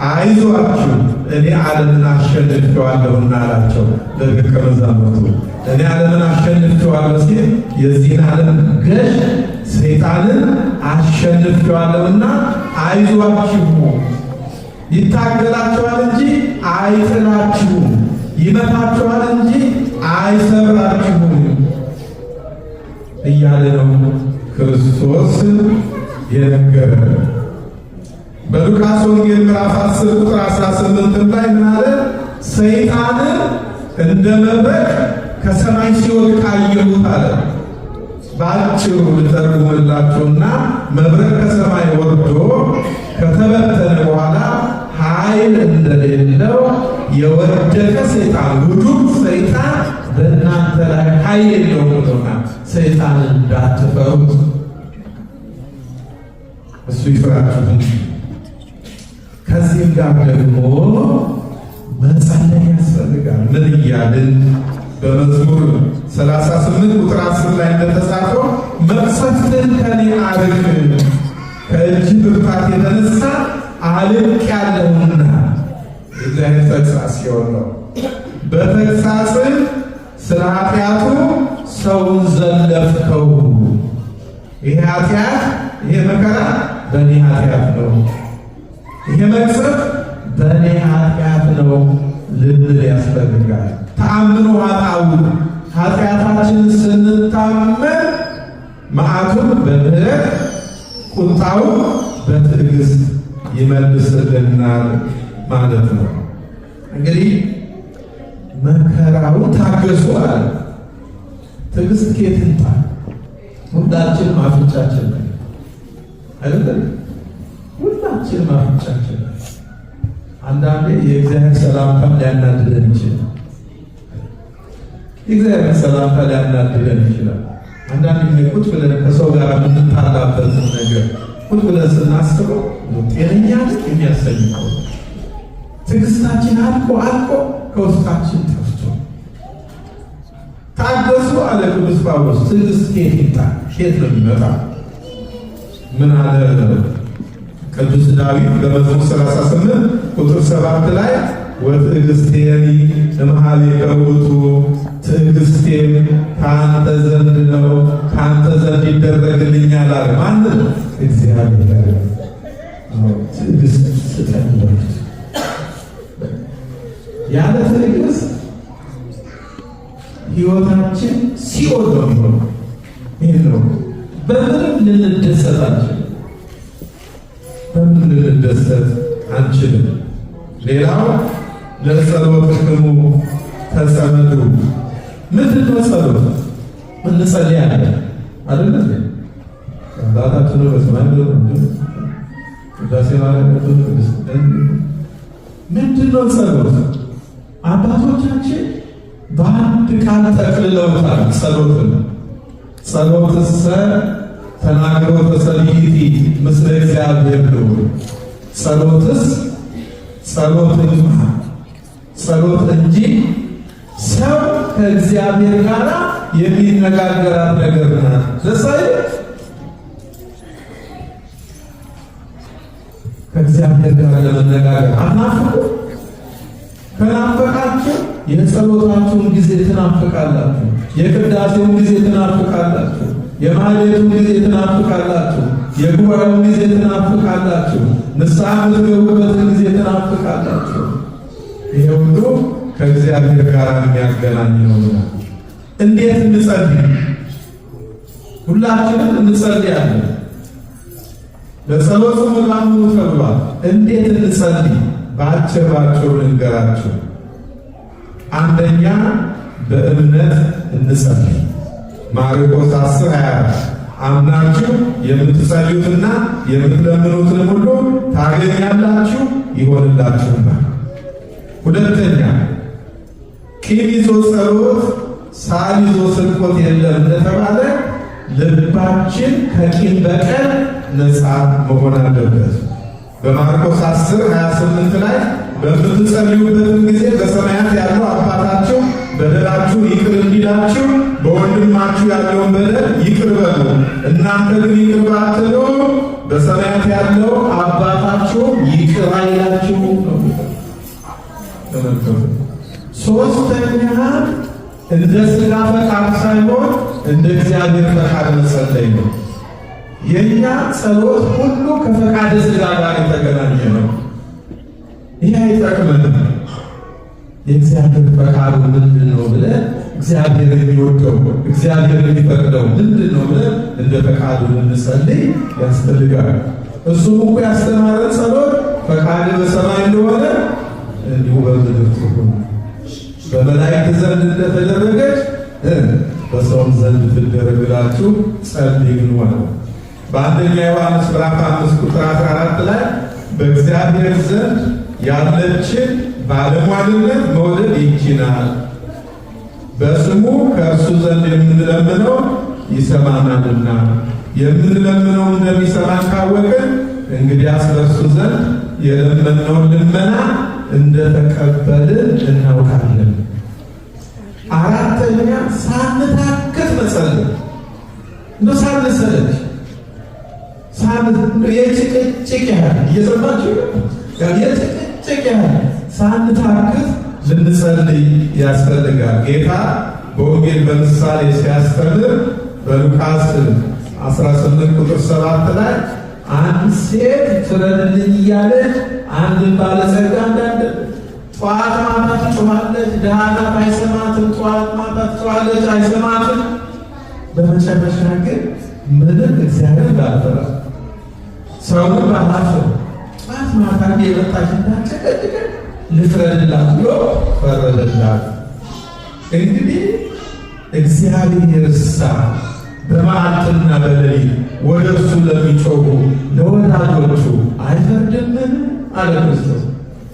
አይዟችሁ፣ እኔ ዓለምን አሸንፌዋለሁና አላቸው ለደቀ መዛሙርቱ። እኔ ዓለምን አሸንፌዋለሁ ሲል የዚህን ዓለም ገዥ ሰይጣንን አሸንፌዋለሁና አይዟችሁ፣ ይታገላችኋል እንጂ አይጥላችሁም፣ ይመታችኋል እንጂ አይሰብራችሁም እያለ ነው ክርስቶስ የነገረ። በሉቃስ ወንጌል ምዕራፍ 10 ቁጥር 18 ላይ ምን አለ? ሰይጣንን እንደ መብረቅ ከሰማይ ሲወድቅ አየሁት አለ። በአጭሩ ልተርጉምላችሁና መብረቅ ከሰማይ ወርዶ ከተበተነ በኋላ ኃይል እንደሌለው የወደቀ ሰይጣን፣ ውዱቅ ሰይጣን በእናንተ ላይ ኃይል የለውም ብሎናል። ሰይጣንን እንዳትፈሩት፣ እሱ ይፍራችሁ እንጂ። ከዚህም ጋር ደግሞ መጸለይ ያስፈልጋል። ምን እያልን? በመዝሙር 38 ቁጥር 10 ላይ እንደተጻፈው መቅሰፍትን ከኔ አርቅ፣ ከእጅ ብርታት የተነሳ አልቄአለሁና። የእግዚአብሔር ተግሣጽ ሲሆን ነው። በተግሣጽ ስለ ኃጢአቱ ሰውን ዘለፍከው። ይሄ ኃጢአት፣ ይሄ መከራ በእኔ ኃጢአት ነው፣ ይሄ መቅሰፍት በእኔ ኃጢአት ነው ልንል ያስፈልጋል። ተአምኖ ኃጣውእ፣ ኃጢአታችንን ስንታመን መዓቱን በምህረት፣ ቁጣውን በትዕግስት ይመልስልናል ማለት ነው። እንግዲህ መከራውን ታገሱ አለ። ትዕግስት ከየት ይምጣ? ሁላችንም አፍንጫችን ነው አይደለም? ሁላችንም አፍንጫችን ነው። አንዳንዴ የእግዚአብሔር ሰላምታም ሊያናድደን ይችላል። የእግዚአብሔር ሰላምታ ሊያናድደን ይችላል። አንዳንድ ጊዜ ቁጭ ብለን ከሰው ጋር የምንጣላበትን ነገር ቁጭ ብለን ስናስበው ጤነኛ የሚያሰኝ ነው። ትዕግስታችን አልቆ አልቆ ከውስጣችን ጠፍቶ። ታገሱ አለ ቅዱስ ጳውሎስ። ትዕግስት ከየት ይምጣ? ከየት ነው የሚመጣ? ምን አለ ቅዱስ ዳዊት በመዝሙር 38 ቁጥር 7 ላይ? ወትዕግስቴኒ እምኀቤከ ውእቱ፣ ትዕግስቴም ከአንተ ዘንድ ነው፣ ከአንተ ዘንድ ይደረግልኛል አለ። ማንን? እግዚአብሔር። ትዕግስት ስጠን በሉት። ያለ ትዕግስት ህይወታችን ሲኦል ነው የሚሆነው። ይህ ነው። በምንም ልንደሰት አንችልም። በምንም ልንደሰት አንችልም። ሌላው ለጸሎትክሙ ተጸመዱ። ምንድን ነው ጸሎት? እንጸልያለን አይደል? አባታችን በሰማይ፣ ቅዳሴ ማለት፣ ምንድን ነው ጸሎት? አባቶቻችን በአንድ ቃል ጠቅልለውታል ጸሎትን። ጸሎትሰ ተናግሮ ተሰብእቲ ምስለ እግዚአብሔር ልዑል። ጸሎትስ ጸሎት ጸሎት እንጂ ሰው ከእግዚአብሔር ጋር የሚነጋገራት ነገር ናት። ደስ አይልም? ከእግዚአብሔር ጋር ለመነጋገር አትናፍቁ? ከናፈቃችሁ የጸሎታችሁን ጊዜ ትናፍቃላችሁ፣ የቅዳሴውን ጊዜ ትናፍቃላችሁ፣ የማህሌቱን ጊዜ ትናፍቃላችሁ፣ የጉባኤውን ጊዜ ትናፍቃላችሁ፣ ንስሐ የምትገቡበትን ጊዜ ትናፍቃላችሁ። ይሄ ሁሉ ከእግዚአብሔር ጋር የሚያገናኝ ነው። እንዴት እንጸልይ? ሁላችንም እንጸልያለን። ለጸሎት ጽሙናን ተብሏል። እንዴት እንጸልይ? በአጭር ባጭሩ ልንገራችሁ። አንደኛ በእምነት እንጸልይ። ማርቆስ 10:24 አምናችሁ የምትጸልዩትና የምትለምኑትን ሁሉ ታገኛላችሁ ይሆንላችሁማል። ሁለተኛ ቂም ይዞ ጸሎት፣ ሳል ይዞ ስርቆት የለም እንደተባለ ልባችን ከቂም በቀል ነፃ መሆን አለበት። በማርቆስ 10:28 ላይ በምትጸልዩበትም ጊዜ በሰማያት ያለው አባታችሁ በደላችሁ ይቅር እንዲላችሁ በወንድማችሁ ያለውን በደል ይቅር በሉ። እናንተ ግን ይቅር ባትሉ በሰማያት ያለው አባታችሁ ይቅር አይላችሁ ነው። ተመልከቱ። ሶስተኛ እንደ ሥጋ ፈቃድ ሳይሆን እንደ እግዚአብሔር ፈቃድ መጸለይ ነው። የኛ ጸሎት ሁሉ ከፈቃደ ሥጋ ጋር የተገናኘ ነው። ይህ አይጠቅመንም። የእግዚአብሔር ፈቃዱ ምንድን ነው ብለን እግዚአብሔር የሚወደው እግዚአብሔር የሚፈቅደው ምንድን ነው ብለን እንደ ፈቃዱ ልንጸልይ ያስፈልጋል። እሱም እኮ ያስተማረን ጸሎት ፈቃድ በሰማይ እንደሆነ እንዲሁ በምድር ትሁን፣ በመላእክት ዘንድ እንደተደረገች በሰውም ዘንድ ትደረግ ብላችሁ ጸልዩ ነው። በአንደኛ ዮሐንስ ምዕራፍ 5 ቁጥር 14 ላይ በእግዚአብሔር ዘንድ ያለችን ባለሟልነት መውደድ ይህች ናት፣ በስሙ ከእርሱ ዘንድ የምንለምነው ይሰማናልና፣ የምንለምነው እንደሚሰማን ካወቅን እንግዲያስ በእርሱ ዘንድ የለመነውን ልመና እንደተቀበልን እናውቃለን። አራተኛ ሳንታክት መጸለይ፣ እንደው ሳንሰለች የጭቅጭቅ ያህል እየሰማችሁ የጭቅጭቅ ያህል ሳንታክት ልንጸልይ ያስፈልጋል። ጌታ በወንጌል በምሳሌ ሲያስተምር በሉቃስ 18 ቁጥር 7 ላይ አንድ ሴት ፍረድልኝ እያለች አንድን ባለጸጋ አንዳንድ ጠዋት ማታ ትጮኻለች፣ ድሃ ናት አይሰማትም። ጠዋት ማታ ትጮኻለች፣ አይሰማትም። በመጨረሻ ግን ምንም እግዚአብሔር ባልፈራ ሰውን ባላፍር ጠዋት ማታ የመጣች እንዳጨቀጭቀ ልፍረድላት ብሎ ፈረደላት። እንግዲህ እግዚአብሔር እሳ በመዓልትና በሌሊት ወደ እርሱ ለሚጮኹ ለወዳጆቹ አይፈርድምን? አለ ክርስቶስ።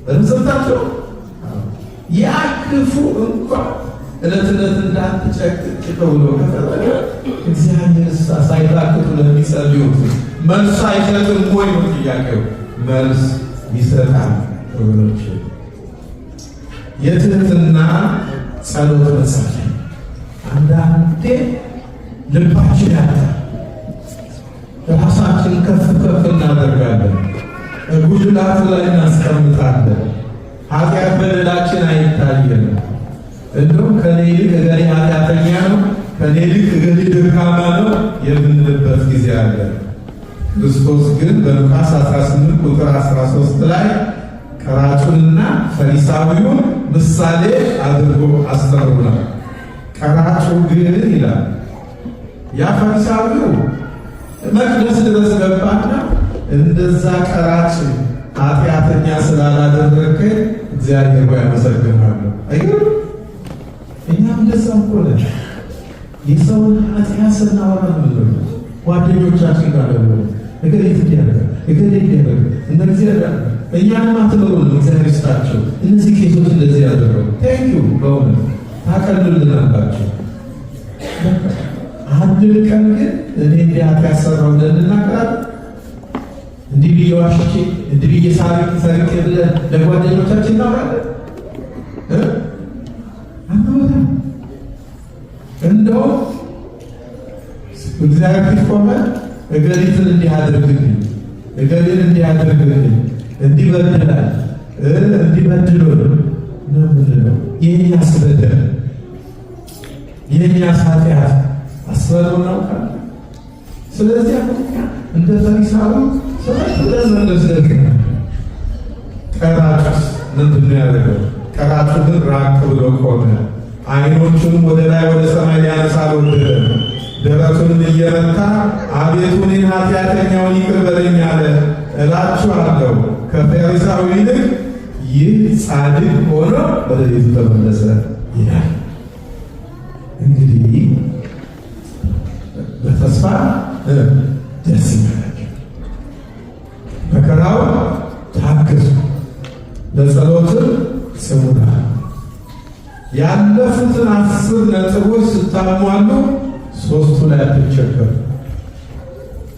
በምሰምታቸው ያ ክፉ እንኳን ዕለት ዕለት እንዳትጨቅጭቀው ብሎ ከፈረደ እግዚአብሔር እሳ ሳይታክቱ ለሚጸልዩት መልስ አይሰጥም ወይ ነው ጥያቄው። መልስ ይሰጣል። ወገኖች የትህትና ጸሎት መጸለይ አንዳንዴ ልባችን ያጣል። ራሳችን ከፍ ከፍ እናደርጋለን፣ ጉድላት ላይ እናስቀምጣለን። ኃጢአት በደላችን አይታየንም። እንደውም ከኔ ይልቅ እገሌ ኃጢአተኛ ነው፣ ከኔ ይልቅ እገሌ ደካማ ነው የምንልበት ጊዜ አለ። ክርስቶስ ግን በሉቃስ 18 ቁጥር 13 ላይ ቀራጩንና ፈሪሳዊውን ምሳሌ አድርጎ አስተምሮናል። ቀራጩ ግን ይላል ያ ፈሪሳዊው መቅደስ ድረስ ገባና እንደዛ ቀራጭ ኃጢአተኛ ስላላደረግከኝ እግዚአብሔር ሆይ አመሰግናለሁ። አይገርም? እኛም እንደዛ እኮ ነን። የሰውን ኃጢአት ስናወራ ነው ጓደኞቻችን ጋር ደግሞ እገሌ እንዲህ ያደርጋል፣ እገሌ እንዲህ ያደርጋል፣ እነዚህ ያደርጋል። እኛንም አትበሉንም፣ እግዚአብሔር ይስጣቸው። እነዚህ ቄሶች እንደዚህ ያደረጉ thank you፣ በእውነት ታቀልልናላችሁ። አንድ ቀን ግን እኔ እንዲህ ኃጢአት ሰራሁ ብለን እንናገራለን? እንዲህ ብዬ ዋሽቼ እንዲህ ብዬ ሰርቄ ብለን ለጓደኞቻችን እናወራለን? አናወራም። አንወጣም። እንደው እግዚአብሔር ፊት ቆመን እገሊትን እንዲህ አድርግልኝ፣ እገሊን እንዲህ አድርግልኝ፣ እንዲህ በድላል፣ እንዲህ በድሎን ነው የምንለው። የእኛስ በደል፣ የእኛስ ኃጢአት አስበነው እናውቃለን? ስለዚህ አሁን እንደ ፈሪሳዊ ሰዎች ብለን መለስለት። ቀራጩስ ምንድን ነው ያደረገው? ቀራጩ ግን ራቅ ብሎ ቆመ፣ ዓይኖቹንም ወደ ላይ ወደ ሰማይ ሊያነሳ አልወደደም። ደረቱንም እየመታ አቤቱ እኔን ኃጢአተኛውን ይቅር በለኝ አለ። እላችኋለሁ ከፈሪሳዊ ይልቅ ይህ ጻድቅ ሆኖ ወደ ቤቱ ተመለሰ ይላል። እንግዲህ በተስፋ ደስ ይበላችሁ፣ መከራው ታገሱ፣ ለጸሎትም ጽሙና። ያለፉትን 10 ነጥቦች ስታሟሉ 3ቱ ላይ አትቸገሩ።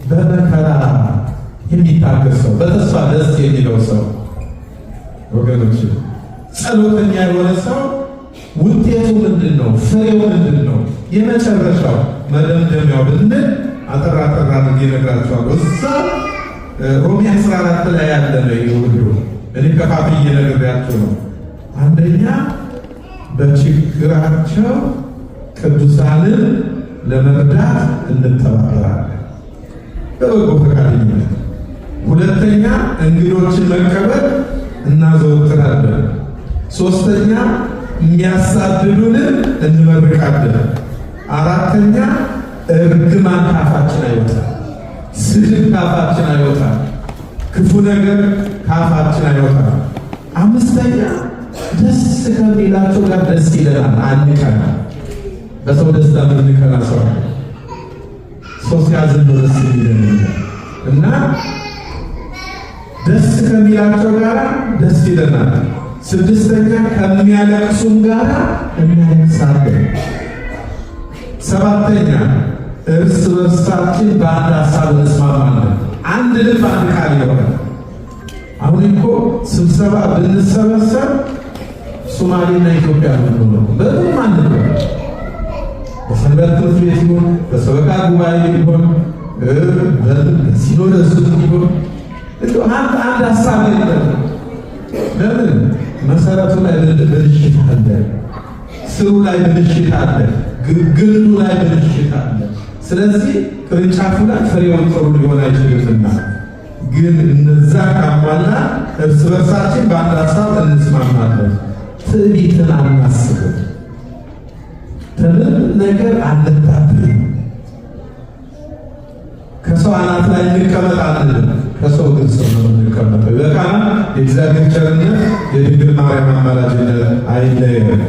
በመከራ የሚታገስ ሰው፣ በተስፋ ደስ የሚለው ሰው፣ ወገኖች፣ ጸሎተኛ የሆነ ሰው ውጤቱ ምንድን ነው? ፍሬው ምንድን ነው? የመጨረሻው መደምደሚያው ብንል አጠራ አጠራ አድርጌ እነግራችኋለሁ። እዛ ሮሜ 14 ላይ ያለ ነው። ይሄ ሁሉ እኔ ከፋፍዬ ነግሬያችሁ ነው። አንደኛ በችግራቸው ቅዱሳንን ለመርዳት እንተባበራለን በበጎ ፈቃደኝነት። ሁለተኛ እንግዶችን መቀበል እናዘወትራለን። ሶስተኛ የሚያሳድዱንን እንመርቃለን። አራተኛ እርግማን ካፋችን አይወጣም፣ ስድብ ካፋችን አይወጣም፣ ክፉ ነገር ካፋችን አይወጣም። አምስተኛ ደስ ከሚላቸው ጋር ደስ ይለናል፣ አንቀና። በሰው ደስታ የምንቀና ሰው፣ ሰው ሲያዝን ነው ደስ የሚለን እና ደስ ከሚላቸው ጋር ደስ ይለናል። ስድስተኛ ከሚያለቅሱም ጋር እናለቅሳለን። ሰባተኛ እርስ በርሳችን በአንድ ሀሳብ እንስማማለን። አንድ ልብ፣ አንድ ቃል ይሆናል። አሁን እኮ ስብሰባ ብንሰበሰብ ሶማሌና ኢትዮጵያ ነው የምንሆነው። በምንም አንልም። በሰንበት ትምህርት ቤት ይሁን፣ በሰበካ ጉባኤ ይሁን፣ በሲኖዶስ ይሁን እንደው አንድ አንድ ሀሳብ የለም። ለምን? መሰረቱ ላይ ብልሽት አለ፣ ስሩ ላይ ብልሽት አለ፣ ግንዱ ላይ ብልሽት አለ። ስለዚህ ቅርንጫፉ ላይ ፍሬውን ጥሩ ሊሆን አይችልምና፣ ግን እነዛ ካሟላ እርስ በርሳችን በአንድ ሀሳብ እንስማማለን። ትዕቢትን አናስብም። በምንም ነገር አንታብይም። ከሰው አናት ላይ እንቀመጥ አንልም። ከሰው እግር ስር ነው የምንቀመጠው። ይበቃናል። የእግዚአብሔር ቸርነት የድንግል ማርያም አማላጅነት አይለየን።